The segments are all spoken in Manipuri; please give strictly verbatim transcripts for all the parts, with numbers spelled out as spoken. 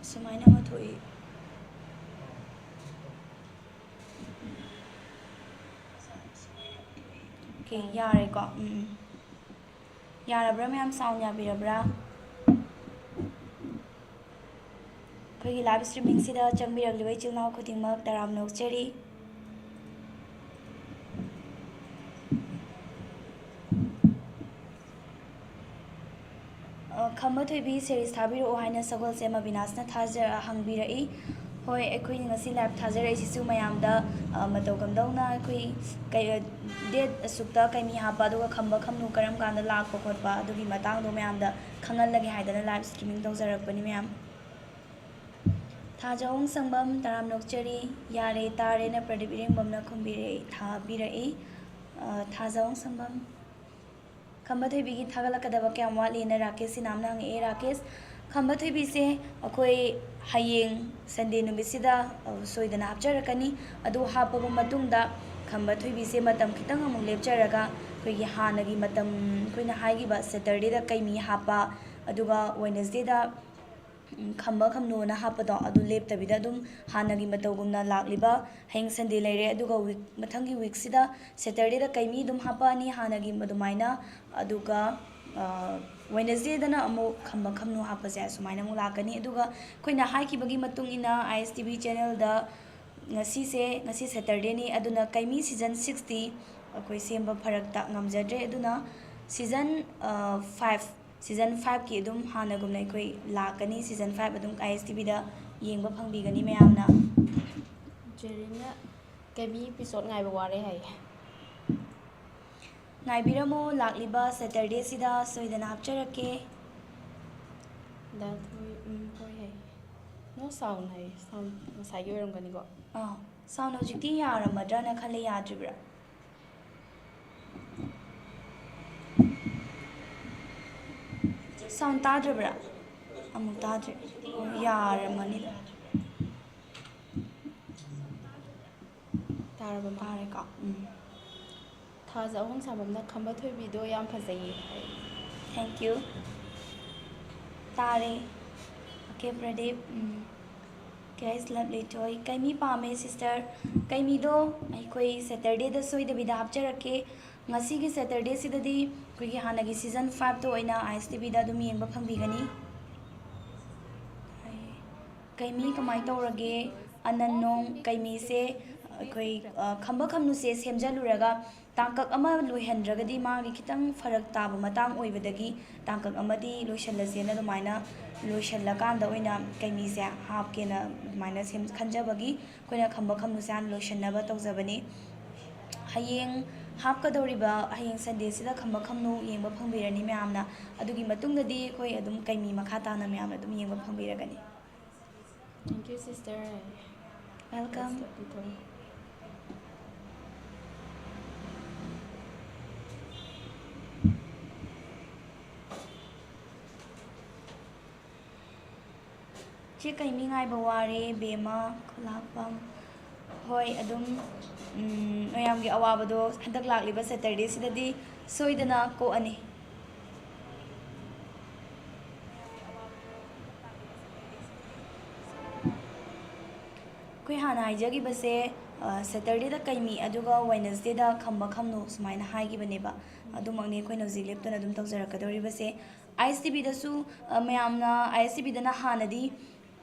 ꯁꯨꯃꯥꯏꯅ ꯑꯃ ꯊꯣꯛꯏ꯫ ꯑꯣꯀꯦ, ꯌꯥꯔꯦꯀꯣ꯫ ꯎꯝ, ꯎꯝ꯫ ꯌꯥꯔꯕ꯭ꯔꯥ ꯃꯌꯥꯝ? ꯁꯥꯎꯟ ꯌꯥꯕꯤꯔꯕ꯭ꯔꯥ? ꯑꯩꯈꯣꯏꯒꯤ ꯂꯥꯏꯚ ꯁ꯭ꯇ꯭ꯔꯤꯃꯤꯡꯁꯤꯗ ꯆꯪꯕꯤꯔꯛꯂꯤꯕ ꯏꯆꯤꯜ ꯏꯅꯥꯎ ꯈꯨꯗꯤꯡꯃꯛ ꯇꯔꯥꯝꯅ ꯑꯣꯛꯆꯔꯤ꯫ ꯑ, ꯈꯝꯕ ꯊꯣꯏꯕꯤ ꯁꯦꯔꯤꯁ ꯊꯥꯕꯤꯔꯛꯑꯣ ꯍꯥꯏꯅ ꯁꯒꯣꯜꯁꯦꯝ ꯑꯕꯤꯅꯥꯁꯅ ꯊꯥꯖ-, ꯍꯪꯕꯤꯔꯛꯏ꯫ ꯍꯣꯏ, ꯑꯩꯈꯣꯏꯅ ꯉꯁꯤ ꯂꯥꯏꯚ ꯊꯥꯖꯔꯛꯏꯁꯤꯁꯨ ꯃꯌꯥꯝꯗ, ꯑ, ꯃꯇꯧ ꯀꯝꯗꯧꯅ ꯑꯩꯈꯣꯏ ꯀꯩ-, ꯗꯦꯠ ꯑꯁꯨꯛꯇ ꯀꯩꯃꯤ ꯍꯥꯞꯄ, ꯑꯗꯨꯒ ꯈꯝꯕ ꯈꯝꯅꯨ ꯀꯔꯝ ꯀꯥꯟꯗ ꯂꯥꯛꯄ ꯈꯣꯠꯄ ꯑꯗꯨꯒꯤ ꯃꯇꯥꯡꯗꯣ ꯃꯌꯥꯝꯗ ꯈꯪꯍꯜꯂꯒꯦ ꯍꯥꯏꯗꯅ ꯂꯥꯏꯚ ꯁ꯭ꯇ꯭ꯔꯤꯃꯤꯡ ꯇꯧꯖꯔꯛꯄꯅꯤ ꯃꯌꯥꯝ꯫ ꯊꯥꯖꯍꯧ ꯁꯪꯕꯝ, ꯇꯔꯥꯝꯅ ꯑꯣꯛꯆꯔꯤ꯫ ꯌꯥꯔꯦ, ꯇꯥꯔꯦꯅ ꯄ꯭ꯔꯗꯤꯞ ꯏꯔꯦꯡꯕꯝꯅ ꯈꯨꯝꯕꯤꯔꯛꯏ, ꯊꯥꯕꯤꯔꯛꯏ꯫ ꯑ, ꯊꯥꯖꯍꯧ ꯁꯪꯕꯝ꯫ ꯈꯝꯕ ꯊꯣꯏꯕꯤꯒꯤ ꯊꯥꯒꯠꯂꯛꯀꯗꯕ ꯀꯌꯥꯝ ꯋꯥꯠꯂꯤꯅ ꯔꯥꯀꯦꯁ ꯁꯤꯅꯥꯝꯅ ꯍꯪꯉꯛꯑꯦ꯫ ꯔꯥꯀꯦꯁ, ꯈꯝꯕ ꯊꯣꯏꯕꯤꯁꯦ ꯑꯩꯈꯣꯏ ꯍꯌꯦꯡ ꯁꯟꯗꯦ ꯅꯨꯃꯤꯠꯁꯤꯗ, ꯑ, ꯁꯣꯏꯗꯅ ꯍꯥꯞꯆꯔꯛꯀꯅꯤ꯫ ꯑꯗꯨ ꯍꯥꯞꯄꯕ ꯃꯇꯨꯡꯗ ꯈꯝꯕ ꯊꯣꯏꯕꯤꯁꯦ ꯃꯇꯝ ꯈꯤꯇꯪ ꯑꯃꯨꯛ ꯂꯦꯞꯆꯔꯒ ꯑꯩꯈꯣꯏꯒꯤ ꯍꯥꯟꯅꯒꯤ ꯃꯇꯝ, ꯑꯩꯈꯣꯏꯅ ꯍꯥꯏꯈꯤꯕ ꯁꯦꯇꯔꯗꯦꯗ ꯀꯩꯃꯤ ꯍꯥꯞꯄ, ꯑꯗꯨꯒ ꯋꯦꯅꯁꯗꯦꯗ ꯎꯝ, ꯈꯝꯕ ꯈꯝꯅꯨꯅ ꯍꯥꯞꯄꯗꯣ ꯑꯗꯨ ꯂꯦꯞꯇꯕꯤꯗ ꯑꯗꯨꯝ ꯍꯥꯟꯅꯒꯤ ꯃꯇꯧꯒꯨꯝꯅ ꯂꯥꯛꯂꯤꯕ ꯍꯌꯦꯡ ꯁꯟꯗꯦ ꯂꯩꯔꯦ, ꯑꯗꯨꯒ ꯋꯤꯛ, ꯃꯊꯪꯒꯤ ꯋꯤꯛꯁꯤꯗ ꯁꯦꯇꯔꯗꯦꯗ ꯀꯩꯃꯤ ꯑꯗꯨꯝ ꯍꯥꯞꯄꯛꯑꯅꯤ ꯍꯥꯟꯅꯒꯤ ꯑꯗꯨꯃꯥꯏꯅ, ꯑꯗꯨꯒ, ꯑ, ꯋꯦꯅꯁꯗꯦꯗꯅ ꯑꯃꯨꯛ ꯈꯝꯕ ꯈꯝꯅꯨ ꯍꯥꯞꯄꯁꯦ ꯑꯁꯨꯃꯥꯏꯅ ꯑꯃꯨꯛ ꯂꯥꯛꯀꯅꯤ꯫ ꯑꯗꯨꯒ ꯑꯩꯈꯣꯏꯅ ꯍꯥꯏꯈꯤꯕꯒꯤ ꯃꯇꯨꯡ ꯏꯟꯅ ꯑꯥꯏ ꯑꯦꯁ ꯇꯤ ꯚꯤ ꯆꯦꯅꯦꯜꯗ ꯉꯁꯤꯁꯦ, ꯉꯁꯤ ꯁꯦꯇꯔꯗꯦꯅꯤ, ꯑꯗꯨꯅ ꯀꯩꯃꯤ ꯁꯤꯖꯟ ꯁꯤꯛꯁꯇꯤ ꯑꯩꯈꯣꯏ ꯁꯦꯝꯕ ꯐꯔꯛ ꯇꯥ-, ꯉꯝꯖꯗ꯭ꯔꯦ꯫ ꯑꯗꯨꯅ ꯁꯤꯖꯟ, ꯑ, ꯐꯥꯏꯚ ꯁꯤꯖꯟ ꯐꯥꯏꯚꯀꯤ ꯑꯗꯨꯝ ꯍꯥꯟꯅꯒꯨꯝꯅ ꯑꯩꯈꯣꯏ ꯂꯥꯛꯀꯅꯤ꯫ ꯁꯤꯖꯟ ꯐꯥꯏꯚ ꯑꯗꯨꯝ ꯑꯥꯏ ꯑꯦꯁ ꯇꯤ ꯚꯤꯗ ꯌꯦꯡꯕ ꯐꯪꯕꯤꯒꯅꯤ ꯃꯌꯥꯝꯅ꯫ ꯖꯦꯔꯤꯟꯅ ꯀꯩꯃꯤ ꯏꯄꯤꯁꯣꯠ ꯉꯥꯏꯕ ꯋꯥꯔꯦ ꯍꯥꯏꯌꯦ꯫ ꯉꯥꯏꯕꯤꯔꯝꯃꯣ, ꯂꯥꯛꯂꯤꯕ ꯁꯦꯇꯔꯗꯦꯁꯤꯗ ꯁꯣꯏꯗꯅ ꯍꯥꯞꯆꯔꯛꯀꯦ꯫ ꯗꯥ ꯊꯣꯏ, ꯎꯝ, ꯍꯣꯏ ꯍꯥꯏꯌꯦ꯫ No sound ꯍꯥꯏꯌꯦ꯫ Sound ꯉꯁꯥꯏꯒꯤ ꯑꯣꯏꯔꯝꯒꯅꯤꯀꯣ꯫ ꯑꯥ, sound ꯍꯧꯖꯤꯛꯇꯤ ꯌꯥꯔꯝꯃꯗ꯭ꯔꯅ ꯈꯜꯂꯦ, ꯌꯥꯗ꯭ꯔꯤꯕ꯭ꯔꯥ? Sound ꯇꯥꯗ꯭ꯔꯕ꯭ꯔꯥ? ꯑꯃꯨꯛ ꯇꯥꯗ꯭ꯔꯦ꯫ ꯑꯣ, ꯌꯥꯔꯝꯃꯅꯤꯗ꯫ ꯇꯥꯔꯕ ꯃꯥ? ꯇꯥꯔꯦꯀꯣ? ꯎꯝ꯫ ꯊꯥꯖ ꯑꯍꯨꯝ ꯁꯥꯕꯝꯅ ꯈꯝꯕ ꯊꯣꯏꯕꯤꯗꯣ ꯌꯥꯝ ꯐꯖꯩꯌꯦ ꯍꯥꯏ꯫ Thank you꯫ ꯇꯥꯔꯦ꯫ ꯀꯦ ꯄ꯭ꯔꯗꯤꯞ꯫ ꯎꯝ꯫ ꯀꯦ ꯑꯩꯁ ꯂꯚꯂꯤꯊꯣꯏ꯫ ꯀꯩꯃꯤ ꯄꯥꯝꯃꯦ ꯁꯤꯁꯇꯔ꯫ ꯀꯩꯃꯤꯗꯣ ꯑꯩꯈꯣꯏ ꯁꯦꯇꯔꯗꯦꯗ ꯁꯣꯏꯗꯕꯤꯗ ꯍꯥꯞꯆꯔꯛꯀꯦ꯫ ꯉꯁꯤꯒꯤ ꯁꯦꯇꯔꯗꯦꯁꯤꯗꯗꯤ ꯑꯩꯈꯣꯏꯒꯤ ꯍꯥꯟꯅꯒꯤ ꯁꯤꯖꯟ ꯐꯥꯏꯚꯇꯣ ꯑꯣꯏꯅ ꯑꯥꯏ ꯑꯦꯁ ꯇꯤ ꯚꯤꯗ ꯑꯗꯨꯝ ꯌꯦꯡꯕ ꯐꯪꯕꯤꯒꯅꯤ꯫ ꯀꯩꯃꯤ ꯀꯃꯥꯏꯅ ꯇꯧꯔꯒꯦ? ꯑꯅꯟꯅꯣꯡ ꯀꯩꯃꯤꯁꯦ ꯑꯩꯈꯣꯏ, ꯑ, ꯈꯝꯕ ꯈꯝꯅꯨꯁꯦ ꯁꯦꯝꯖꯜꯂꯨꯔꯒ ꯇꯥꯡꯀꯛ ꯑꯃ ꯂꯣꯏꯍꯟꯗ꯭ꯔꯒꯗꯤ ꯃꯥꯒꯤ ꯈꯤꯇꯪ ꯐꯔꯛ ꯇꯥꯕ ꯃꯇꯥꯡ ꯑꯣꯏꯕꯗꯒꯤ ꯇꯥꯡꯀꯛ ꯑꯃꯗꯤ ꯂꯣꯏꯁꯜꯂꯁꯦꯅ ꯑꯗꯨꯃꯥꯏꯅ ꯂꯣꯏꯁꯜꯂꯀꯥꯟꯗ ꯑꯣꯏꯅ ꯀꯩꯃꯤꯁꯦ ꯍꯥꯞꯀꯦꯅ ꯑꯗꯨꯃꯥꯏꯅ ꯁꯦꯝ-, ꯈꯟꯖꯕꯒꯤ ꯑꯩꯈꯣꯏꯅ ꯈꯝꯕ ꯈꯝꯅꯨꯁꯦ ꯍꯥꯟꯅ ꯂꯣꯏꯁꯟꯅꯕ ꯇꯧꯖꯕꯅꯤ꯫ ꯍꯌꯦꯡ ꯍꯥꯞꯀꯗꯧꯔꯤꯕ, ꯍꯌꯦꯡ ꯁꯟꯗꯦꯁꯤꯗ ꯈꯝꯕ ꯈꯝꯅꯨ ꯌꯦꯡꯕ ꯐꯪꯕꯤꯔꯅꯤ ꯃꯌꯥꯝꯅ꯫ ꯑꯗꯨꯒꯤ ꯃꯇꯨꯡꯗꯗꯤ ꯑꯩꯈꯣꯏ ꯑꯗꯨꯝ ꯀꯩꯃꯤ ꯃꯈꯥ ꯇꯥꯅ ꯃꯌꯥꯝꯅ ꯑꯗꯨꯝ ꯌꯦꯡꯕ ꯐꯪꯕꯤꯔꯒꯅꯤ꯫ Thank you, sister. Welcome. ꯆꯦ ꯀꯩꯃꯤ ꯉꯥꯏꯕ ꯋꯥꯔꯦ, ꯕꯦꯝꯃ, ꯈꯨꯂꯥꯛꯄꯝ꯫ ꯍꯣꯏ, ꯑꯗꯨꯝ, ꯎꯝ, ꯃꯌꯥꯝꯒꯤ ꯑꯋꯥꯕꯗꯣ ꯍꯟꯗꯛ ꯂꯥꯛꯂꯤꯕ ꯁꯦꯇꯔꯗꯦꯁꯤꯗꯗꯤ ꯁꯣꯏꯗꯅ ꯀꯣꯛꯑꯅꯤ꯫ ꯑꯩꯈꯣꯏ ꯍꯥꯟꯅ ꯍꯥꯏꯖꯈꯤꯕꯁꯦ, ꯑ, ꯁꯦꯇꯔꯗꯦꯗ ꯀꯩꯃꯤ, ꯑꯗꯨꯒ ꯋꯦꯅꯁꯗꯦꯗ ꯈꯝꯕ ꯈꯝꯅꯨ ꯁꯨꯃꯥꯏꯅ ꯍꯥꯏꯈꯤꯕꯅꯦꯕ꯫ ꯑꯗꯨꯃꯛꯅꯤ ꯑꯩꯈꯣꯏꯅ ꯍꯧꯖꯤꯛ ꯂꯦꯞꯇꯅ ꯑꯗꯨꯝ ꯇꯧꯖꯔꯛꯀꯗꯧꯔꯤꯕꯁꯦ꯫ ꯑꯥꯏ ꯑꯦꯁ ꯇꯤ ꯚꯤꯗꯁꯨ, ꯑ, ꯃꯌꯥꯝꯅ ꯑꯥꯏ ꯑꯦꯁ ꯇꯤ ꯚꯤꯗꯅ ꯍꯥꯟꯅꯗꯤ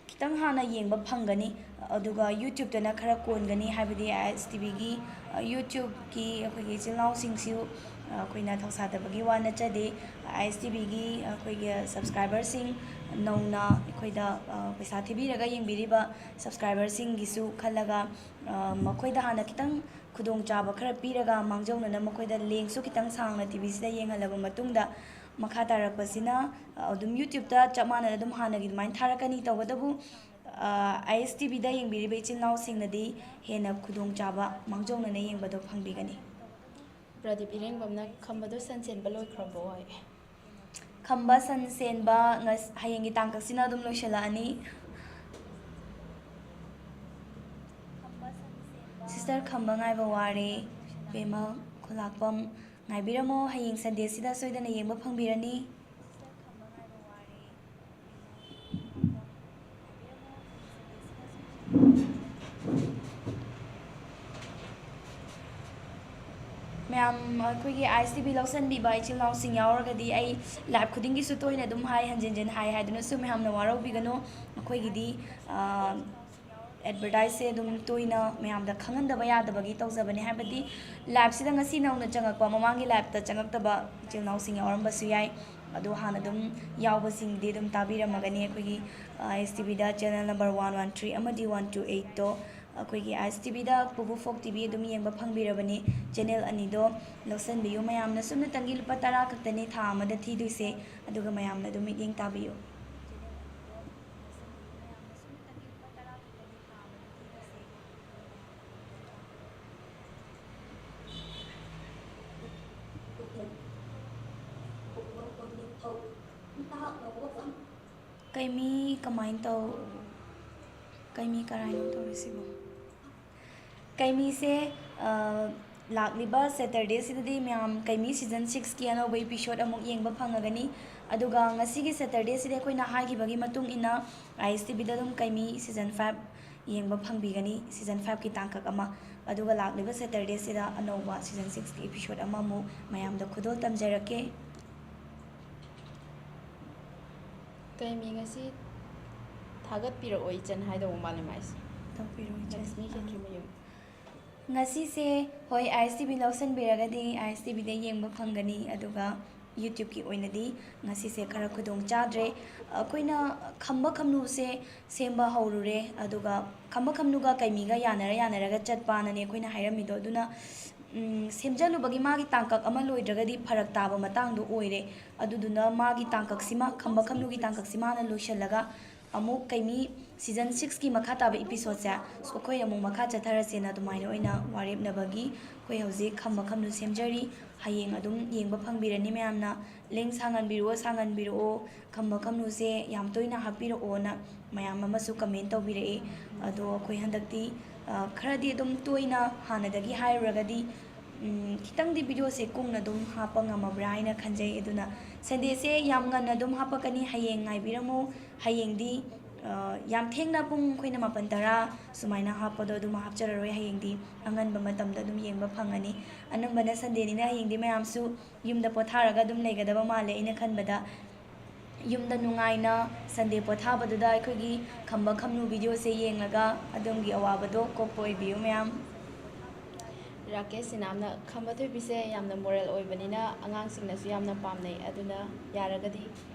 ꯈꯤꯇꯪ ꯍꯥꯟꯅ ꯌꯦꯡꯕ ꯐꯪꯒꯅꯤ, ꯑꯗꯨꯒ ꯌꯨꯇ꯭ꯌꯨꯕꯇꯅ ꯈꯔ ꯀꯣꯟꯒꯅꯤ, ꯍꯥꯏꯕꯗꯤ ꯑꯥꯏ ꯑꯦꯁ ꯇꯤ ꯚꯤꯒꯤ, ꯑ, ꯌꯨꯇ꯭ꯌꯨꯕꯀꯤ ꯑꯩꯈꯣꯏꯒꯤ ꯏꯆꯤꯜ ꯏꯅꯥꯎꯁꯤꯡꯁꯨ, ꯑ, ꯑꯩꯈꯣꯏꯅ ꯊꯧꯁꯥꯗꯕꯒꯤ ꯋꯥ ꯅꯠꯆꯗꯦ꯫ ꯑꯥꯏ ꯑꯦꯁ ꯇꯤ ꯚꯤꯒꯤ ꯑꯩꯈꯣꯏꯒꯤ ꯁꯕꯁꯀ꯭ꯔꯥꯏꯕꯔꯁꯤꯡ, ꯅꯧꯅ ꯑꯩꯈꯣꯏꯗ, ꯑ, ꯄꯩꯁꯥ ꯊꯤꯕꯤꯔꯒ ꯌꯦꯡꯕꯤꯔꯤꯕ ꯁꯕꯁꯀ꯭ꯔꯥꯏꯕꯔꯁꯤꯡꯒꯤꯁꯨ ꯈꯜꯂꯒ, ꯑ, ꯃꯈꯣꯏꯗ ꯍꯥꯟꯅ ꯈꯤꯇꯪ ꯈꯨꯗꯣꯡꯆꯥꯕ ꯈꯔ ꯄꯤꯔꯒ, ꯃꯥꯡꯖꯧꯅꯅ ꯃꯈꯣꯏꯗ ꯂꯦꯡꯁꯨ ꯈꯤꯇꯪ ꯁꯥꯡꯅ ꯇꯤ ꯚꯤꯁꯤꯗ ꯌꯦꯡꯍꯜꯂꯕ ꯃꯇꯨꯡꯗ, ꯃꯈꯥ ꯇꯥꯔꯛꯄꯁꯤꯅ, ꯑ, ꯑꯗꯨꯝ ꯌꯨꯇ꯭ꯌꯨꯕꯇ ꯆꯞ ꯃꯥꯟꯅꯅ ꯑꯗꯨꯝ ꯍꯥꯟꯅꯒꯤ ꯑꯗꯨꯃꯥꯏꯅ ꯊꯥꯔꯛꯀꯅꯤ꯫ ꯇꯧꯕꯇꯕꯨ, ꯑ, ꯑꯥꯏ ꯑꯦꯁ ꯇꯤ ꯚꯤꯗ ꯌꯦꯡꯕꯤꯔꯤꯕ ꯏꯆꯤꯜ ꯏꯅꯥꯎꯁꯤꯡꯅꯗꯤ ꯍꯦꯟꯅ ꯈꯨꯗꯣꯡꯆꯥꯕ ꯃꯥꯡꯖꯧꯅꯅ ꯌꯦꯡꯕꯗꯣ ꯐꯪꯕꯤꯒꯅꯤ꯫ ꯄ꯭ꯔꯗꯤꯞ ꯏꯔꯦꯡꯕꯝꯅ ꯈꯝꯕꯗꯣ ꯁꯟ ꯁꯦꯟꯕ ꯂꯣꯏꯈ꯭ꯔꯕꯣ ꯍꯥꯏ꯫ ꯈꯝꯕ ꯁꯟ ꯁꯦꯟꯕ ꯉꯁ-, ꯍꯌꯦꯡꯒꯤ ꯇꯥꯡꯀꯛꯁꯤꯅ ꯑꯗꯨꯝ ꯂꯣꯏꯁꯤꯜꯂꯛꯑꯅꯤ꯫ ꯁꯤꯁꯇꯔ ꯈꯝꯕ ꯉꯥꯏꯕ ꯋꯥꯔꯦ꯫ ꯕꯦꯝꯃ ꯈꯨꯂꯥꯛꯄꯝ ꯉꯥꯏꯕꯤꯔꯝꯃꯣ, ꯍꯌꯦꯡ ꯁꯟꯗꯦꯁꯤꯗ ꯁꯣꯏꯗꯅ ꯌꯦꯡꯕ ꯐꯪꯕꯤꯔꯅꯤ꯫ ꯃꯌꯥꯝ ꯑꯩꯈꯣꯏꯒꯤ ꯑꯥꯏ ꯑꯦꯁ ꯇꯤ ꯚꯤ ꯂꯧꯁꯟꯕꯤꯕ ꯏꯆꯤꯜ ꯏꯅꯥꯎꯁꯤꯡ ꯌꯥꯎꯔꯒꯗꯤ, ꯑꯩ ꯂꯥꯏꯚ ꯈꯨꯗꯤꯡꯒꯤꯁꯨ ꯇꯣꯏꯅ ꯑꯗꯨꯝ ꯍꯥꯏ, ꯍꯟꯖꯤꯟ ꯍꯟꯖꯤꯟ ꯍꯥꯏ ꯍꯥꯏꯗꯨꯅꯁꯨ ꯃꯌꯥꯝꯅ ꯋꯥꯔꯧꯕꯤꯒꯅꯨ꯫ ꯑꯩꯈꯣꯏꯒꯤꯗꯤ, ꯑ, ꯑꯦꯗꯚꯔꯇꯥꯏꯖꯁꯦ ꯑꯗꯨꯝ ꯇꯣꯏꯅ ꯃꯌꯥꯝꯗ ꯈꯪꯍꯟꯗꯕ ꯌꯥꯗꯕꯒꯤ ꯇꯧꯖꯕꯅꯦ꯫ ꯍꯥꯏꯕꯗꯤ ꯂꯥꯏꯚꯁꯤꯗ ꯉꯁꯤ ꯅꯧꯅ ꯆꯪꯉꯛꯄ, ꯃꯃꯥꯡꯒꯤ ꯂꯥꯏꯚꯇ ꯆꯪꯉꯛꯇꯕ ꯏꯆꯤꯜ ꯏꯅꯥꯎꯁꯤꯡ ꯌꯥꯎꯔꯝꯕꯁꯨ ꯌꯥꯏ꯫ ꯑꯗꯣ ꯍꯥꯟꯅ ꯑꯗꯨꯝ ꯌꯥꯎꯕꯁꯤꯡꯗꯤ ꯑꯗꯨꯝ ꯇꯥꯕꯤꯔꯝꯃꯒꯅꯤ꯫ ꯑꯩꯈꯣꯏꯒꯤ ꯑꯥꯏ ꯑꯦꯁ ꯇꯤ ꯚꯤꯗ channel number one one three ꯑꯃꯗꯤ ꯋꯥꯟ ꯇꯨ ꯑꯩꯠꯇꯣ ꯑꯩꯈꯣꯏꯒꯤ ꯑꯥꯏ ꯑꯦꯁ ꯇꯤ ꯚꯤꯗ ꯄꯨꯕꯨ ꯐꯣꯛ ꯇꯤ ꯚꯤ ꯑꯗꯨꯝ ꯌꯦꯡꯕ ꯐꯪꯕꯤꯔꯕꯅꯤ꯫ ꯆꯦꯅꯦꯜ ꯑꯅꯤꯗꯣ ꯂꯧꯁꯤꯟꯕꯤꯌꯨ꯫ ꯃꯌꯥꯝꯅ ꯁꯨꯞꯅꯇꯪꯒꯤ ꯂꯨꯄꯥ ꯇꯔꯥ ꯈꯛꯇꯅꯤ ꯊꯥ ꯑꯃꯗ ꯊꯤꯗꯣꯏꯁꯦ, ꯑꯗꯨꯒ ꯃꯌꯥꯝꯅ ꯑꯗꯨꯝ ꯃꯤꯠꯌꯦꯡ ꯇꯥꯕꯤꯌꯨ꯫ ꯀꯩꯃꯤ ꯀꯃꯥꯏꯅ ꯇꯧ? ꯀꯩꯃꯤ ꯀꯔꯥꯏꯅꯣ ꯇꯧꯔꯤꯁꯤꯕꯣ? ꯀꯩꯃꯤꯁꯦ, ꯑ, ꯂꯥꯛꯂꯤꯕ ꯁꯦꯇꯔꯗꯦꯁꯤꯗꯗꯤ ꯃꯌꯥꯝ ꯀꯩꯃꯤ ꯁꯤꯖꯟ ꯁꯤꯛꯁꯀꯤ ꯑꯅꯧꯕ ꯏꯄꯤꯁꯣꯠ ꯑꯃꯨꯛ ꯌꯦꯡꯕ ꯐꯪꯉꯒꯅꯤ꯫ ꯑꯗꯨꯒ ꯉꯁꯤꯒꯤ ꯁꯦꯇꯔꯗꯦꯁꯤꯗꯤ ꯑꯩꯈꯣꯏꯅ ꯍꯥꯏꯈꯤꯕꯒꯤ ꯃꯇꯨꯡ ꯏꯟꯅ ꯑꯥꯏ ꯑꯦꯁ ꯇꯤ ꯚꯤꯗ ꯑꯗꯨꯝ ꯀꯩꯃꯤ ꯁꯤꯖꯟ ꯐꯥꯏꯚ ꯌꯦꯡꯕ ꯐꯪꯕꯤꯒꯅꯤ, ꯁꯤꯖꯟ ꯐꯥꯏꯚꯀꯤ ꯇꯥꯡꯀꯛ ꯑꯃ꯫ ꯑꯗꯨꯒ ꯂꯥꯛꯂꯤꯕ ꯁꯦꯇꯔꯗꯦꯁꯤꯗ ꯑꯅꯧꯕ ꯁꯤꯖꯟ ꯁꯤꯛꯁꯀꯤ ꯏꯄꯤꯁꯣꯠ ꯑꯃꯃꯨꯛ ꯃꯌꯥꯝꯗ ꯈꯨꯗꯣꯜ ꯇꯝꯖꯔꯛꯀꯦ꯫ ꯀꯩꯃꯤ ꯉꯁꯤ ꯊꯥꯒꯠꯄꯤꯔꯛꯑꯣ ꯏꯆꯟ ꯍꯥꯏꯗꯧꯕ ꯃꯥꯜꯂꯦ ꯃꯥꯏꯁꯦ꯫ ꯇꯧꯕꯤꯔꯣ ꯏꯆꯟ꯫ ꯂꯛꯁꯃꯤ ꯈꯦꯇ꯭ꯔꯤꯃꯌꯨꯝ꯫ ꯉꯁꯤꯁꯦ, ꯍꯣꯏ, ꯑꯥꯏ ꯑꯦꯁ ꯇꯤ ꯚꯤ ꯂꯧꯁꯟꯕꯤꯔꯒꯗꯤ ꯑꯥꯏ ꯑꯦꯁ ꯇꯤ ꯚꯤꯗ ꯌꯦꯡꯕ ꯐꯪꯒꯅꯤ꯫ ꯑꯗꯨꯒ YouTubeꯀꯤ ꯑꯣꯏꯅꯗꯤ ꯉꯁꯤꯁꯦ ꯈꯔ ꯈꯨꯗꯣꯡ ꯆꯥꯗ꯭ꯔꯦ꯫ ꯑꯩꯈꯣꯏꯅ ꯈꯝꯕ ꯈꯝꯅꯨꯁꯦ ꯁꯦꯝꯕ ꯍꯧꯔꯨꯔꯦ꯫ ꯑꯗꯨꯒ ꯈꯝꯕ ꯈꯝꯅꯨꯒ ꯀꯩꯃꯤꯒ ꯌꯥꯅꯔ ꯌꯥꯅꯔꯒ ꯆꯠꯄꯅꯅꯦ ꯑꯩꯈꯣꯏꯅ ꯍꯥꯏꯔꯝꯃꯤꯗꯣ꯫ ꯑꯗꯨꯅ, ꯎꯝ, ꯁꯦꯝꯖꯜꯂꯨꯕꯒꯤ ꯃꯥꯒꯤ ꯇꯥꯡꯀꯛ ꯑꯃ ꯂꯣꯏꯗ꯭ꯔꯒꯗꯤ ꯐꯔꯛ ꯇꯥꯕ ꯃꯇꯥꯡꯗꯣ ꯑꯣꯏꯔꯦ꯫ ꯑꯗꯨꯗꯨꯅ ꯃꯥꯒꯤ ꯇꯥꯡꯀꯛꯁꯤꯃ, ꯈꯝꯕ ꯈꯝꯅꯨꯒꯤ ꯇꯥꯡꯀꯛꯁꯤꯃ ꯍꯥꯟꯅ ꯂꯣꯏꯁꯤꯜꯂꯒ ꯑꯃꯨꯛ ꯀꯩꯃꯤ ꯁꯤꯖꯟ ꯁꯤꯛꯁꯀꯤ ꯃꯈꯥ ꯇꯥꯕ ꯏꯄꯤꯁꯣꯠꯁꯦ ꯑꯩꯈꯣꯏ ꯑꯃꯨꯛ ꯃꯈꯥ ꯆꯠꯊꯔꯁꯦꯅ ꯑꯗꯨꯃꯥꯏꯅ ꯑꯣꯏꯅ ꯋꯥꯔꯦꯞꯅꯕꯒꯤ ꯑꯩꯈꯣꯏ ꯍꯧꯖꯤꯛ ꯈꯝꯕ ꯈꯝꯅꯨ ꯁꯦꯝꯖꯔꯤ꯫ ꯍꯌꯦꯡ ꯑꯗꯨꯝ ꯌꯦꯡꯕ ꯐꯪꯕꯤꯔꯅꯤ ꯃꯌꯥꯝꯅ꯫ ꯂꯤꯡ ꯁꯥꯡꯍꯟꯕꯤꯔꯛꯑꯣ, ꯁꯥꯡꯍꯟꯕꯤꯔꯛꯑꯣ, ꯈꯝꯕ ꯈꯝꯅꯨꯁꯦ ꯌꯥꯝ ꯇꯣꯏꯅ ꯍꯥꯞꯄꯤꯔꯛꯑꯣꯅ ꯃꯌꯥꯝ ꯑꯃꯁꯨ ꯀꯃꯦꯟ ꯇꯧꯕꯤꯔꯛꯑꯦ꯫ ꯑꯗꯣ ꯑꯩꯈꯣꯏ ꯍꯟꯗꯛꯇꯤ, ꯑ, ꯈꯔꯗꯤ ꯑꯗꯨꯝ ꯇꯣꯏꯅ ꯍꯥꯟꯅꯗꯒꯤ ꯍꯥꯏꯔꯨꯔꯒꯗꯤ, ꯎꯝ, ꯈꯤꯇꯪꯗꯤ ꯚꯤꯗꯤꯑꯣꯁꯦ ꯀꯨꯡꯅ ꯑꯗꯨꯝ ꯍꯥꯞꯄ ꯉꯝꯃꯕ꯭ꯔꯥ ꯍꯥꯏꯅ ꯈꯟꯖꯩ꯫ ꯑꯗꯨꯅ ꯁꯟꯗꯦꯁꯦ ꯌꯥꯝ ꯉꯟꯅ ꯑꯗꯨꯝ ꯍꯥꯞꯄꯛꯀꯅꯤ꯫ ꯍꯌꯦꯡ ꯉꯥꯏꯕꯤꯔꯝꯃꯨ꯫ ꯍꯌꯦꯡꯗꯤ, ꯌꯥꯝ ꯊꯦꯡꯅ ꯄꯨꯡ ꯑꯩꯈꯣꯏꯅ ꯃꯥꯄꯟ ꯇꯔꯥ ꯁꯨꯃꯥꯏꯅ ꯍꯥꯞꯄꯗꯣ ꯑꯗꯨꯝ ꯍꯥꯞꯆꯔꯔꯣꯏ꯫ ꯍꯌꯦꯡꯗꯤ ꯑꯉꯟꯕ ꯃꯇꯝꯗ ꯑꯗꯨꯝ ꯌꯦꯡꯕ ꯐꯪꯉꯅꯤ꯫ ꯑꯅꯝꯕꯅ ꯁꯟꯗꯦꯅꯤꯅ ꯍꯌꯦꯡꯗꯤ ꯃꯌꯥꯝꯁꯨ ꯌꯨꯝꯗ ꯄꯣꯊꯥꯔꯒ ꯑꯗꯨꯝ ꯂꯩꯒꯗꯕ ꯃꯥꯜꯂꯦ꯫ ꯑꯩꯅ ꯈꯟꯕꯗ ꯌꯨꯝꯗ ꯅꯨꯡꯉꯥꯏꯅ ꯁꯟꯗꯦ ꯄꯣꯊꯥꯕꯗꯨꯗ ꯑꯩꯈꯣꯏꯒꯤ ꯈꯝꯕ ꯈꯝꯅꯨ ꯚꯤꯗꯤꯑꯣꯁꯦ ꯌꯦꯡꯂꯒ ꯑꯗꯣꯝꯒꯤ ꯑꯋꯥꯕꯗꯣ ꯀꯣꯛꯄ ꯑꯣꯏꯕꯤꯌꯨ ꯃꯌꯥꯝ꯫ ꯔꯥꯀꯦꯁ ꯁꯤꯅꯥꯝꯅ, "ꯈꯝꯕ ꯊꯣꯏꯕꯤꯁꯦ ꯌꯥꯝꯅ ꯃꯣꯔꯦꯜ ꯑꯣꯏꯕꯅꯤꯅ ꯑꯉꯥꯡꯁꯤꯡꯅꯁꯨ ꯌꯥꯝꯅ ꯄꯥꯝꯅꯩ, ꯑꯗꯨꯅ ꯌꯥꯔꯒꯗꯤ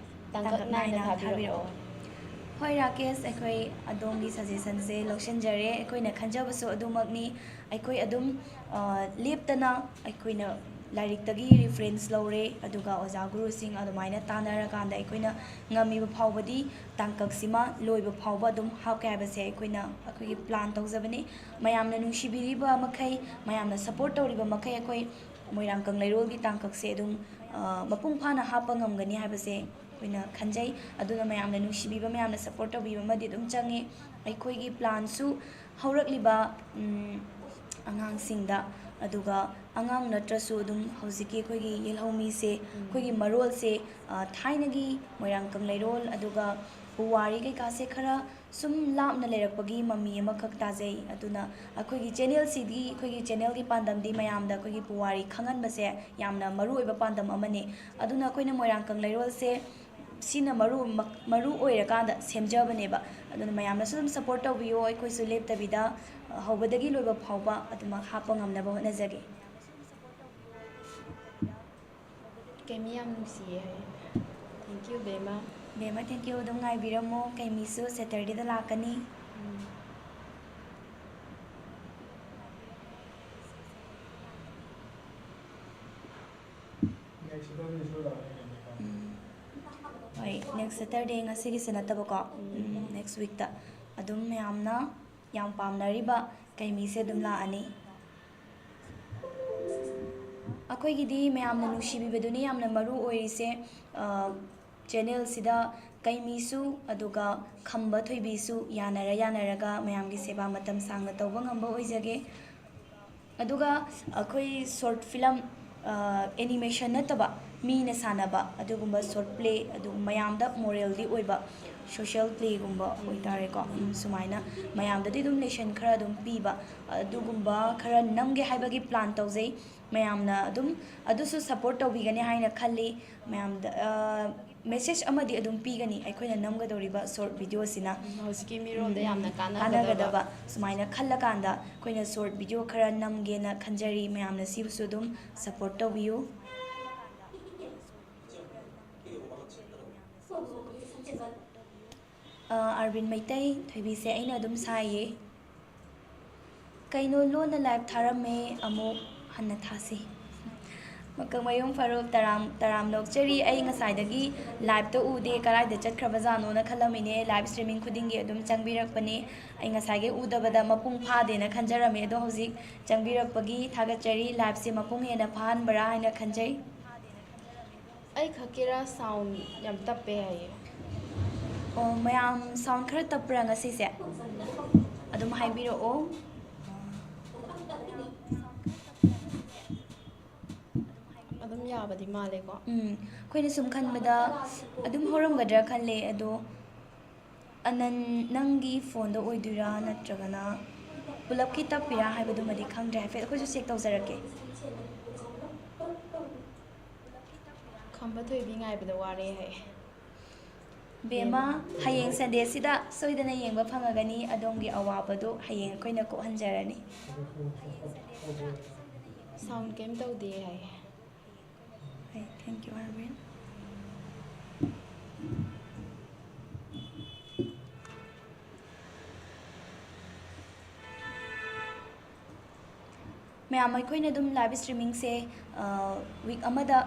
ꯇꯥꯡꯀꯛ ꯇꯥꯡꯀꯛ ꯅꯥꯏꯅ ꯅꯥꯏꯅ ꯊꯥꯕꯤꯔꯛꯑꯣ"꯫ ꯊꯥꯕꯤꯔꯛꯑꯣ꯫ ꯍꯣꯏ ꯔꯥꯀꯦꯁ, ꯑꯩꯈꯣꯏ ꯑꯗꯣꯝꯒꯤ ꯁꯖꯦꯁꯟꯁꯦ ꯂꯧꯁꯤꯟꯖꯔꯦ꯫ ꯑꯩꯈꯣꯏꯅ ꯈꯟꯖꯕꯁꯨ ꯑꯗꯨꯃꯛꯅꯤ꯫ ꯑꯩꯈꯣꯏ ꯑꯗꯨꯝ ꯂꯦꯞꯇꯅ ꯑꯩꯈꯣꯏꯅ ꯂꯥꯏꯔꯤꯛꯇꯒꯤ ꯔꯤꯐꯔꯦꯟꯁ ꯂꯧꯔꯦ, ꯑꯗꯨꯒ ꯑꯣꯖꯥ ꯒꯨꯔꯨꯁꯤꯡ ꯑꯗꯨꯃꯥꯏꯅ ꯇꯥꯟꯅꯔꯀꯥꯟꯗ ꯑꯩꯈꯣꯏꯅ ꯉꯝꯃꯤꯕ ꯐꯥꯎꯕꯗꯤ ꯇꯥꯡꯀꯛꯁꯤꯃ ꯂꯣꯏꯕ ꯐꯥꯎꯕ ꯑꯗꯨꯝ ꯍꯥꯞꯀꯦ ꯍꯥꯏꯕꯁꯦ ꯑꯩꯈꯣꯏꯅ ꯑꯩꯈꯣꯏꯒꯤ ꯄ꯭ꯂꯥꯟ ꯇꯧꯖꯕꯅꯤ꯫ ꯃꯌꯥꯝꯅ ꯅꯨꯡꯁꯤꯕꯤꯔꯤꯕ ꯃꯈꯩ, ꯃꯌꯥꯝꯅ ꯁꯞꯄꯣꯔꯠ ꯇꯧꯔꯤꯕ ꯃꯈꯩ ꯑꯩꯈꯣꯏ ꯃꯣꯏꯔꯥꯡ ꯀꯪꯂꯩꯔꯣꯜꯒꯤ ꯇꯥꯡꯀꯛꯁꯦ ꯑꯗꯨꯝ ꯃꯄꯨꯡ ꯐꯥꯅ ꯍꯥꯞꯄ ꯉꯝꯒꯅꯤ ꯍꯥꯏꯕꯁꯦ ꯑꯩꯈꯣꯏꯅ ꯈꯟꯖꯩ꯫ ꯑꯗꯨꯅ ꯃꯌꯥꯝꯅ ꯅꯨꯡꯁꯤꯕꯤꯕ, ꯃꯌꯥꯝꯅ ꯁꯞꯄꯣꯔꯠ ꯇꯧꯕꯤꯕ ꯑꯃꯗꯤ ꯑꯗꯨꯝ ꯆꯪꯉꯤ꯫ ꯑꯩꯈꯣꯏꯒꯤ ꯄ꯭ꯂꯥꯟꯁꯨ ꯍꯧꯔꯛꯂꯤꯕ ꯑꯉꯥꯡꯁꯤꯡꯗ, ꯑꯗꯨꯒ ꯑꯉꯥꯡ ꯅꯠꯇ꯭ꯔꯁꯨ ꯑꯗꯨꯝ ꯍꯧꯖꯤꯛꯀꯤ ꯑꯩꯈꯣꯏꯒꯤ ꯌꯦꯜꯍꯧꯃꯤꯁꯦ, ꯑꯩꯈꯣꯏꯒꯤ ꯃꯔꯣꯜꯁꯦ ꯊꯥꯏꯅꯒꯤ ꯃꯣꯏꯔꯥꯡ ꯀꯪꯂꯩꯔꯣꯜ ꯑꯗꯨꯒ ꯄꯨꯋꯥꯔꯤ ꯀꯩꯀꯥꯁꯦ ꯈꯔ ꯁꯨꯝ ꯂꯥꯞꯅ ꯂꯩꯔꯛꯄꯒꯤ ꯃꯃꯤ ꯑꯃꯈꯛ ꯇꯥꯖꯩ꯫ ꯑꯗꯨꯅ ꯑꯩꯈꯣꯏꯒꯤ ꯆꯦꯅꯦꯜꯁꯤꯗꯤ, ꯑꯩꯈꯣꯏꯒꯤ ꯆꯦꯅꯦꯜꯒꯤ ꯄꯥꯟꯗꯝꯗꯤ ꯃꯌꯥꯝꯗ ꯑꯩꯈꯣꯏꯒꯤ ꯄꯨꯋꯥꯔꯤ ꯈꯪꯍꯟꯕꯁꯦ ꯌꯥꯝꯅ ꯃꯔꯨ ꯑꯣꯏꯕ ꯄꯥꯟꯗꯝ ꯑꯃꯅꯤ꯫ ꯑꯗꯨꯅ ꯑꯩꯈꯣꯏꯅ ꯃꯣꯏꯔꯥꯡ ꯀꯪꯂꯩꯔꯣꯜꯁꯦ ꯁꯤꯅ ꯃꯔꯨ ꯃꯔꯨ ꯑꯣꯏꯔꯀꯥꯟꯗ ꯁꯦꯝꯖꯕꯅꯦꯕ꯫ ꯑꯗꯨꯅ ꯃꯌꯥꯝꯅꯁꯨ ꯑꯗꯨꯝ ꯁꯞꯄꯣꯔꯠ ꯇꯧꯕꯤꯌꯣ꯫ ꯑꯩꯈꯣꯏꯁꯨ ꯂꯦꯞꯇꯕꯤꯗ ꯍꯧꯕꯗꯒꯤ ꯂꯣꯏꯕ ꯐꯥꯎꯕ ꯑꯗꯨꯃꯛ ꯍꯥꯞꯄ ꯉꯝꯅꯕ ꯍꯣꯠꯅꯖꯒꯦ꯫ ꯀꯩꯃꯤ ꯌꯥꯝ ꯅꯨꯡꯁꯤꯌꯦ ꯍꯥꯏꯌꯦ꯫ Thank you ꯕꯦꯝꯃ꯫ ꯕꯦꯝꯃ, thank you꯫ ꯑꯗꯨꯝ ꯉꯥꯏꯕꯤꯔꯝꯃꯣ, ꯀꯩꯃꯤꯁꯨ ꯁꯦꯇꯔꯗꯦꯗ ꯂꯥꯛꯀꯅꯤ꯫ ꯎꯝ꯫ ꯎꯝ꯫ ꯍꯣꯏ, ꯅꯦꯛꯁ ꯁꯦꯇꯔꯗꯦ, ꯉꯁꯤꯒꯤꯁꯦ ꯅꯠꯇꯕꯀꯣ꯫ ꯎꯝ, ꯅꯦꯛꯁ ꯋꯤꯛꯇ ꯑꯗꯨꯝ ꯃꯌꯥꯝꯅ ꯌꯥꯝ ꯄꯥꯝꯅꯔꯤꯕ ꯀꯩꯃꯤꯁꯦ ꯑꯗꯨꯝ ꯂꯥꯛꯑꯅꯤ꯫ ꯑꯩꯈꯣꯏꯒꯤꯗꯤ ꯃꯌꯥꯝꯅ ꯅꯨꯡꯁꯤꯕꯤꯕꯗꯨꯅꯤ ꯌꯥꯝꯅ ꯃꯔꯨ ꯑꯣꯏꯔꯤꯁꯦ꯫ ꯆꯦꯅꯦꯜꯁꯤꯗ ꯀꯩꯃꯤꯁꯨ ꯑꯗꯨꯒ ꯈꯝꯕ ꯊꯣꯏꯕꯤꯁꯨ ꯌꯥꯅꯔ ꯌꯥꯅꯔꯒ ꯃꯌꯥꯝꯒꯤ ꯁꯦꯕꯥ ꯃꯇꯝ ꯁꯥꯡꯅ ꯇꯧꯕ ꯉꯝꯕ ꯑꯣꯏꯖꯒꯦ꯫ ꯑꯗꯨꯒ ꯑꯩꯈꯣꯏ ꯁꯣꯔꯠ ꯐꯤꯂꯝ, ꯑꯦꯅꯤꯃꯦꯁꯟ ꯅꯠꯇꯕ, ꯃꯤꯅ ꯁꯥꯟꯅꯕ ꯑꯗꯨꯒꯨꯝꯕ ꯁꯣꯔꯠ ꯄ꯭ꯂꯦ, ꯑꯗꯨ ꯃꯌꯥꯝꯗ ꯃꯣꯔꯦꯜꯗꯤ ꯑꯣꯏꯕ ꯁꯣꯁꯤꯌꯦꯜ ꯄ꯭ꯂꯦꯒꯨꯝꯕ ꯑꯣꯏꯇꯥꯔꯦꯀꯣ꯫ ꯎꯝ, ꯁꯨꯃꯥꯏꯅ ꯃꯌꯥꯝꯗꯗꯤ ꯑꯗꯨꯝ ꯂꯦꯁꯟ ꯈꯔ ꯑꯗꯨꯝ ꯄꯤꯕ, ꯑꯗꯨꯒꯨꯝꯕ ꯈꯔ ꯅꯝꯒꯦ ꯍꯥꯏꯕꯒꯤ ꯄ꯭ꯂꯥꯟ ꯇꯧꯖꯩ꯫ ꯃꯌꯥꯝꯅ ꯑꯗꯨꯝ ꯑꯗꯨꯁꯨ ꯁꯞꯄꯣꯔꯠ ꯇꯧꯕꯤꯒꯅꯤ ꯍꯥꯏꯅ ꯈꯜꯂꯤ꯫ ꯃꯌꯥꯝꯗ, ꯑ, ꯃꯦꯁꯦꯖ ꯑꯃꯗꯤ ꯑꯗꯨꯝ ꯄꯤꯒꯅꯤ ꯑꯩꯈꯣꯏꯅ ꯅꯝꯒꯗꯧꯔꯤꯕ ꯁꯣꯔꯠ ꯚꯤꯗꯤꯑꯣꯁꯤꯅ꯫ ꯎꯝ, ꯍꯧꯖꯤꯛꯀꯤ ꯃꯤꯔꯣꯜꯗ ꯌꯥꯝꯅ ꯀꯥꯟꯅꯒꯗꯕ꯫ ꯀꯥꯟꯅꯒꯗꯕ꯫ ꯁꯨꯃꯥꯏꯅ ꯈꯜꯂꯀꯥꯟꯗ ꯑꯩꯈꯣꯏꯅ ꯁꯣꯔꯠ ꯚꯤꯗꯤꯑꯣ ꯈꯔ ꯅꯝꯒꯦꯅ ꯈꯟꯖꯔꯤ꯫ ꯃꯌꯥꯝꯅ ꯁꯤꯕꯨꯁꯨ ꯑꯗꯨꯝ ꯁꯞꯄꯣꯔꯠ ꯇꯧꯕꯤꯌꯨ꯫ ꯑ, ꯑꯥꯔꯕꯤꯟ ꯃꯩꯇꯩ, ꯊꯣꯏꯕꯤꯁꯦ ꯑꯩꯅ ꯑꯗꯨꯝ ꯁꯥꯏꯌꯦ꯫ ꯀꯩꯅꯣ ꯂꯣꯟꯅ ꯂꯥꯏꯚ ꯊꯥꯔꯝꯃꯦ, ꯑꯃꯨꯛ ꯍꯟꯅ ꯊꯥꯁꯤ꯫ ꯃꯀꯛꯃꯌꯨꯝ ꯐꯥꯔꯨꯛ, ꯇꯔꯥꯝ, ꯇꯔꯥꯝ ꯅꯣꯛꯆꯔꯤ꯫ ꯑꯩ ꯉꯁꯥꯏꯗꯒꯤ ꯂꯥꯏꯚꯇꯣ ꯎꯗꯦ, ꯀꯗꯥꯏꯗ ꯆꯠꯈ꯭ꯔꯕꯖꯥꯠꯅꯣꯅ ꯈꯜꯂꯝꯃꯤꯅꯦ꯫ ꯂꯥꯏꯚ ꯁ꯭ꯇ꯭ꯔꯤꯃꯤꯡ ꯈꯨꯗꯤꯡꯒꯤ ꯑꯗꯨꯝ ꯆꯪꯕꯤꯔꯛꯄꯅꯦ꯫ ꯑꯩ ꯉꯁꯥꯏꯒꯩ ꯎꯗꯕꯗ ꯃꯄꯨꯡ ꯐꯥꯗꯦꯅ ꯈꯟꯖꯔꯝꯃꯦ, ꯑꯗꯣ ꯍꯧꯖꯤꯛ ꯆꯪꯕꯤꯔꯛꯄꯒꯤ ꯊꯥꯒꯠꯆꯔꯤ꯫ ꯂꯥꯏꯚꯁꯦ ꯃꯄꯨꯡ ꯍꯦꯟꯅ ꯐꯥꯍꯟꯕ꯭ꯔꯥ ꯍꯥꯏꯅ ꯈꯟꯖꯩ꯫ ꯑꯩ ꯈꯛꯀꯤꯔꯥ ꯁꯥꯎꯟ ꯌꯥꯝ ꯇꯞꯄꯦ ꯍꯥꯏꯌꯦ? ꯑꯣ, ꯃꯌꯥꯝ ꯁꯥꯎꯟ ꯈꯔ ꯇꯞꯄ꯭ꯔꯥ ꯉꯁꯤꯁꯦ? ꯑꯗꯨꯝ ꯍꯥꯏꯕꯤꯔꯛꯑꯣ꯫ ꯑꯗꯨꯝ ꯌꯥꯕꯗꯤ ꯃꯥꯜꯂꯦꯀꯣ꯫ ꯎꯝ, ꯑꯩꯈꯣꯏꯅ ꯁꯨꯝ ꯈꯟꯕꯗ ꯑꯗꯨꯝ ꯍꯧꯔꯝꯒꯗ꯭ꯔꯥ ꯈꯜꯂꯦ, ꯑꯗꯣ ꯑꯅꯟ, ꯅꯪꯒꯤ ꯐꯣꯟꯗ ꯑꯣꯏꯗꯣꯏꯔꯥ ꯅꯠꯇ꯭ꯔꯒꯅ ꯄꯨꯂꯞꯀꯤ ꯇꯞꯄꯤꯔꯥ ꯍꯥꯏꯕꯗꯨꯃꯗꯤ ꯈꯪꯗ꯭ꯔꯦ꯫ ꯍꯥꯏꯐꯦꯠ ꯑꯩꯈꯣꯏꯁꯨ ꯆꯦꯛ ꯇꯧꯖꯔꯛꯀꯦ꯫ ꯈꯝꯕ ꯊꯣꯏꯕꯤ ꯉꯥꯏꯕꯗ ꯋꯥꯔꯦ ꯍꯥꯏ꯫ ꯕꯦꯝꯃ, ꯍꯌꯦꯡ ꯁꯟꯗꯦꯁꯤꯗ ꯁꯣꯏꯗꯅ ꯌꯦꯡꯕ ꯐꯪꯉꯒꯅꯤ꯫ ꯑꯗꯣꯝꯒꯤ ꯑꯋꯥꯕꯗꯨ ꯍꯌꯦꯡ ꯑꯩꯈꯣꯏꯅ ꯀꯣꯛꯍꯟꯖꯔꯅꯤ꯫ ꯁꯥꯎꯟ ꯀꯩꯝ ꯇꯧꯗꯦ ꯍꯥꯏ꯫ ꯍꯣꯏ, thank you, ꯑꯥꯔꯕꯤꯟ꯫ ꯃꯌꯥꯝ, ꯑꯩꯈꯣꯏꯅ ꯑꯗꯨꯝ ꯂꯥꯏꯚ ꯁ꯭ꯇ꯭ꯔꯤꯃꯤꯡꯁꯦ, ꯑ, ꯋꯤꯛ ꯑꯃꯗ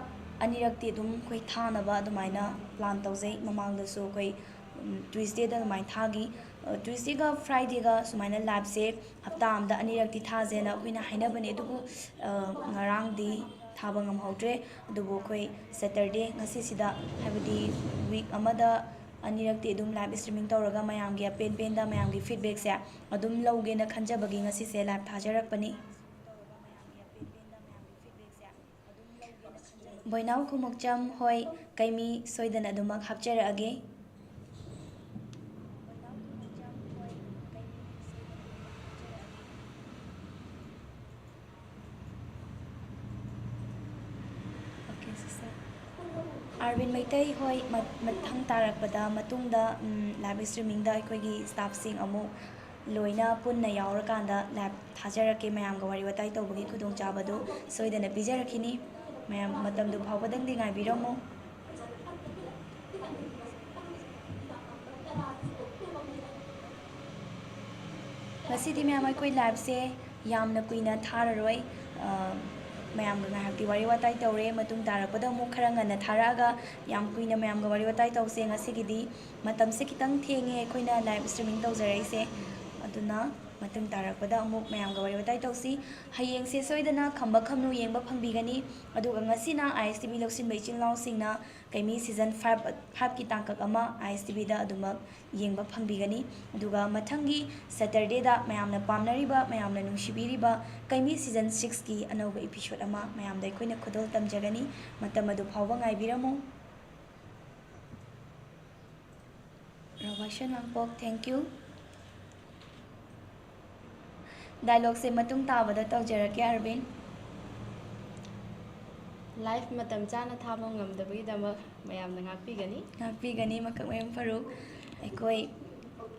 ꯑꯅꯤꯔꯛꯇꯤ ꯑꯗꯨꯝ ꯑꯩꯈꯣꯏ ꯊꯥꯅꯕ ꯑꯗꯨꯃꯥꯏꯅ ꯄ꯭ꯂꯥꯟ ꯇꯧꯖꯩ꯫ ꯃꯃꯥꯡꯗꯁꯨ ꯑꯩꯈꯣꯏ, ꯎꯝ, ꯇ꯭ꯌꯨꯁꯗꯦꯗ ꯑꯗꯨꯃꯥꯏꯅ ꯊꯥꯈꯤ꯫ ꯑ, ꯇ꯭ꯌꯨꯁꯗꯦꯒ ꯐ꯭ꯔꯥꯏꯗꯦꯒ ꯁꯨꯃꯥꯏꯅ ꯂꯥꯏꯚꯁꯦ ꯍꯞꯇꯥ ꯑꯃꯗ ꯑꯅꯤꯔꯛꯇꯤ ꯊꯥꯁꯦꯅ ꯑꯩꯈꯣꯏꯅ ꯍꯥꯏꯅꯕꯅꯦ, ꯑꯗꯨꯕꯨ, ꯑ, ꯉꯔꯥꯡꯗꯤ ꯊꯥꯕ ꯉꯝꯍꯧꯗ꯭ꯔꯦ꯫ ꯑꯗꯨꯕꯨ ꯑꯩꯈꯣꯏ ꯁꯦꯇꯔꯗꯦ ꯉꯁꯤꯁꯤꯗ, ꯍꯥꯏꯕꯗꯤ ꯋꯤꯛ ꯑꯃꯗ ꯑꯅꯤꯔꯛꯇꯤ ꯑꯗꯨꯝ ꯂꯥꯏꯚ ꯁ꯭ꯇ꯭ꯔꯤꯃꯤꯡ ꯇꯧꯔꯒ ꯃꯌꯥꯝꯒꯤ ꯑꯄꯦꯟ ꯄꯦꯟꯗ ꯃꯌꯥꯝꯒꯤ ꯐꯤꯗꯕꯦꯛꯁꯦ ꯑꯗꯨꯝ ꯂꯧꯒꯦꯅ ꯈꯟꯖꯕꯒꯤ ꯉꯁꯤꯁꯦ ꯂꯥꯏꯚ ꯊꯥꯖꯔꯛꯄꯅꯤ꯫ ꯕꯣꯏꯅꯥꯎ ꯈꯨꯃꯨꯛꯆꯝ, ꯍꯣꯏ, ꯀꯩꯃꯤ ꯁꯣꯏꯗꯅ ꯑꯗꯨꯃꯛ ꯍꯥꯞꯆꯔꯛꯑꯒꯦ꯫ ꯑꯔꯕꯤꯟ ꯃꯩꯇꯩ, ꯍꯣꯏ, ꯃ-, ꯃꯊꯪ ꯇꯥꯔꯛꯄꯗ, ꯃꯇꯨꯡꯗ, ꯎꯝ, live streamingꯗ ꯑꯩꯈꯣꯏꯒꯤ staffꯁꯤꯡ ꯑꯃꯨꯛ ꯂꯣꯏꯅ ꯄꯨꯟꯅ ꯌꯥꯎꯔꯀꯥꯟꯗ live ꯊꯥꯖꯔꯛꯀꯦ꯫ ꯃꯌꯥꯝꯒ ꯋꯥꯔꯤ ꯋꯥꯇꯥꯏ ꯇꯧꯕꯒꯤ ꯈꯨꯗꯣꯡꯆꯥꯕꯗꯨ ꯁꯣꯏꯗꯅ ꯄꯤꯖꯔꯛꯈꯤꯅꯤ꯫ ꯃꯌꯥꯝ ꯃꯇꯝꯗꯨ ꯐꯥꯎꯕꯗꯪꯗꯤ ꯉꯥꯏꯕꯤꯔꯝꯃꯨ꯫ ꯉꯁꯤꯗꯤ ꯃꯌꯥꯝ ꯑꯩꯈꯣꯏ liveꯁꯦ ꯌꯥꯝꯅ ꯀꯨꯏꯅ ꯊꯥꯔꯔꯣꯏ꯫ ꯑ, ꯃꯌꯥꯝꯒ ꯉꯥꯏꯍꯥꯛꯇꯤ ꯋꯥꯔꯤ ꯋꯥꯇꯥꯏ ꯇꯧꯔꯦ꯫ ꯃꯇꯨꯡ ꯇꯥꯔꯛꯄꯗ ꯑꯃꯨꯛ ꯈꯔ ꯉꯟꯅ ꯊꯥꯔꯛꯑꯒ ꯌꯥꯝ ꯀꯨꯏꯅ ꯃꯌꯥꯝꯒ ꯋꯥꯔꯤ ꯋꯥꯇꯥꯏ ꯇꯧꯁꯦ꯫ ꯉꯁꯤꯒꯤꯗꯤ ꯃꯇꯝꯁꯦ ꯈꯤꯇꯪ ꯊꯦꯡꯉꯦ ꯑꯩꯈꯣꯏꯅ live streaming ꯇꯧꯖꯔꯛꯏꯁꯦ꯫ ꯑꯗꯨꯅ ꯃꯇꯨꯡ ꯇꯥꯔꯛꯄꯗ ꯑꯃꯨꯛ ꯃꯌꯥꯝꯒ ꯋꯥꯔꯤ ꯋꯥꯇꯥꯏ ꯇꯧꯁꯤ꯫ ꯍꯌꯦꯡꯁꯦ ꯁꯣꯏꯗꯅ ꯈꯝꯕ ꯈꯝꯅꯨ ꯌꯦꯡꯕ ꯐꯪꯕꯤꯒꯅꯤ꯫ ꯑꯗꯨꯒ ꯉꯁꯤꯅ ISTV ꯂꯧꯁꯤꯟꯕ ꯏꯆꯤꯜ ꯏꯅꯥꯎꯁꯤꯡꯅ ꯀꯩꯃꯤ season five, fiveꯀꯤ ꯇꯥꯡꯀꯛ ꯑꯃ ISTVꯗ ꯑꯗꯨꯃꯛ ꯌꯦꯡꯕ ꯐꯪꯕꯤꯒꯅꯤ꯫ ꯑꯗꯨꯒ ꯃꯊꯪꯒꯤ Saturdayꯗ ꯃꯌꯥꯝꯅ ꯄꯥꯝꯅꯔꯤꯕ, ꯃꯌꯥꯝꯅ ꯅꯨꯡꯁꯤꯕꯤꯔꯤꯕ ꯀꯩꯃꯤ season sixꯀꯤ ꯑꯅꯧꯕ episode ꯑꯃ ꯃꯌꯥꯝꯗ ꯑꯩꯈꯣꯏꯅ ꯈꯨꯗꯣꯜ ꯇꯝꯖꯒꯅꯤ꯫ ꯃꯇꯝ ꯑꯗꯨ ꯐꯥꯎꯕ ꯉꯥꯏꯕꯤꯔꯝꯃꯨ꯫ ꯔꯣꯕꯥꯁꯟ ꯂꯥꯡꯄꯣꯛ, thank you꯫ Dialogueꯁꯦ ꯃꯇꯨꯡ ꯇꯥꯕꯗ ꯇꯧꯖꯔꯛꯀꯦ, ꯑꯔꯕꯤꯟ꯫ Live ꯃꯇꯝ ꯆꯥꯅ ꯊꯥꯕ ꯉꯝꯗꯕꯒꯤꯗꯃꯛ ꯃꯌꯥꯝꯅ ꯉꯥꯛꯄꯤꯒꯅꯤ꯫ ꯉꯥꯛꯄꯤꯒꯅꯤ, ꯃꯀꯛ ꯃꯌꯨꯝ ꯐꯔꯨꯛ꯫ ꯑꯩꯈꯣꯏ,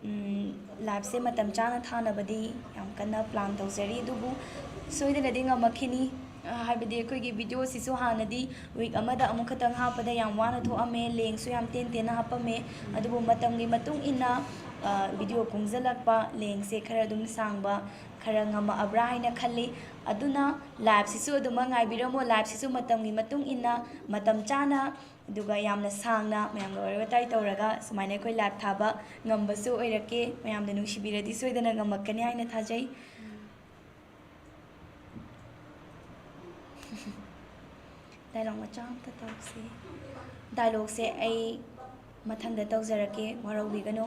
ꯎꯝ, liveꯁꯦ ꯃꯇꯝ ꯆꯥꯅ ꯊꯥꯅꯕꯗꯤ ꯌꯥꯝ ꯀꯟꯅ plan ꯇꯧꯖꯔꯤ, ꯑꯗꯨꯕꯨ ꯁꯣꯏꯗꯅꯗꯤ ꯉꯝꯃꯛꯈꯤꯅꯤ꯫ ꯑ, ꯍꯥꯏꯕꯗꯤ ꯑꯩꯈꯣꯏꯒꯤ videoꯁꯤꯁꯨ ꯍꯥꯟꯅꯗꯤ week ꯑꯃꯗ ꯑꯃꯨꯛ ꯈꯛꯇꯪ ꯍꯥꯞꯄꯗ ꯌꯥꯝ ꯋꯥꯅ ꯊꯣꯛꯑꯝꯃꯦ, lengthꯁꯨ ꯌꯥꯝ ꯇꯦꯟ ꯇꯦꯟꯅ ꯍꯥꯞꯄꯝꯃꯦ꯫ ꯑꯗꯨꯕꯨ ꯃꯇꯝꯒꯤ ꯃꯇꯨꯡ ꯏꯟꯅ, ꯑ, video ꯀꯨꯡꯖꯜꯂꯛꯄ, lengthꯁꯦ ꯈꯔ ꯑꯗꯨꯝ ꯁꯥꯡꯕ, ꯈꯔ ꯉꯝꯃꯛꯑꯕ꯭ꯔꯥ ꯍꯥꯏꯅ ꯈꯜꯂꯤ꯫ ꯑꯗꯨꯅ liveꯁꯤꯁꯨ ꯑꯗꯨꯃꯛ ꯉꯥꯏꯕꯤꯔꯝꯃꯣ꯫ Liveꯁꯤꯁꯨ ꯃꯇꯝꯒꯤ ꯃꯇꯨꯡ ꯏꯟꯅ, ꯃꯇꯝ ꯆꯥꯅ, ꯑꯗꯨꯒ ꯌꯥꯝꯅ ꯁꯥꯡꯅ ꯃꯌꯥꯝꯒ ꯋꯥꯔꯤ ꯋꯥꯇꯥꯏ ꯇꯧꯔꯒ ꯁꯨꯃꯥꯏꯅ ꯑꯩꯈꯣꯏ live ꯊꯥꯕ ꯉꯝꯕꯁꯨ ꯑꯣꯏꯔꯛꯀꯦ꯫ ꯃꯌꯥꯝꯅ ꯅꯨꯡꯁꯤꯕꯤꯔꯗꯤ ꯁꯣꯏꯗꯅ ꯉꯝꯃꯛꯀꯅꯤ ꯍꯥꯏꯅ ꯊꯥꯖꯩ꯫ Dialogue ꯃꯆꯥ ꯑꯝꯇ ꯇꯧꯁꯤ꯫ Dialogueꯁꯦ ꯑꯩ ꯃꯊꯪꯗ ꯇꯧꯖꯔꯛꯀꯦ, ꯋꯥꯔꯧꯕꯤꯒꯅꯨ꯫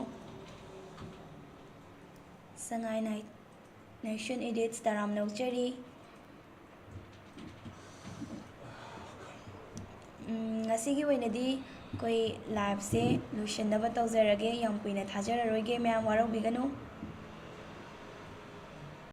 ꯁꯉꯥꯏ ꯅꯥꯏ-, Nation Edits ꯇꯔꯥꯝꯅ ꯑꯣꯛꯆꯔꯤ꯫ ꯎꯝ, ꯉꯁꯤꯒꯤ ꯑꯣꯏꯅꯗꯤ ꯑꯩꯈꯣꯏ liveꯁꯦ ꯂꯣꯏꯁꯤꯟꯅꯕ ꯇꯧꯖꯔꯒꯦ, ꯌꯥꯝ ꯀꯨꯏꯅ ꯊꯥꯖꯔꯔꯣꯏꯒꯦ, ꯃꯌꯥꯝ ꯋꯥꯔꯧꯕꯤꯒꯅꯨ꯫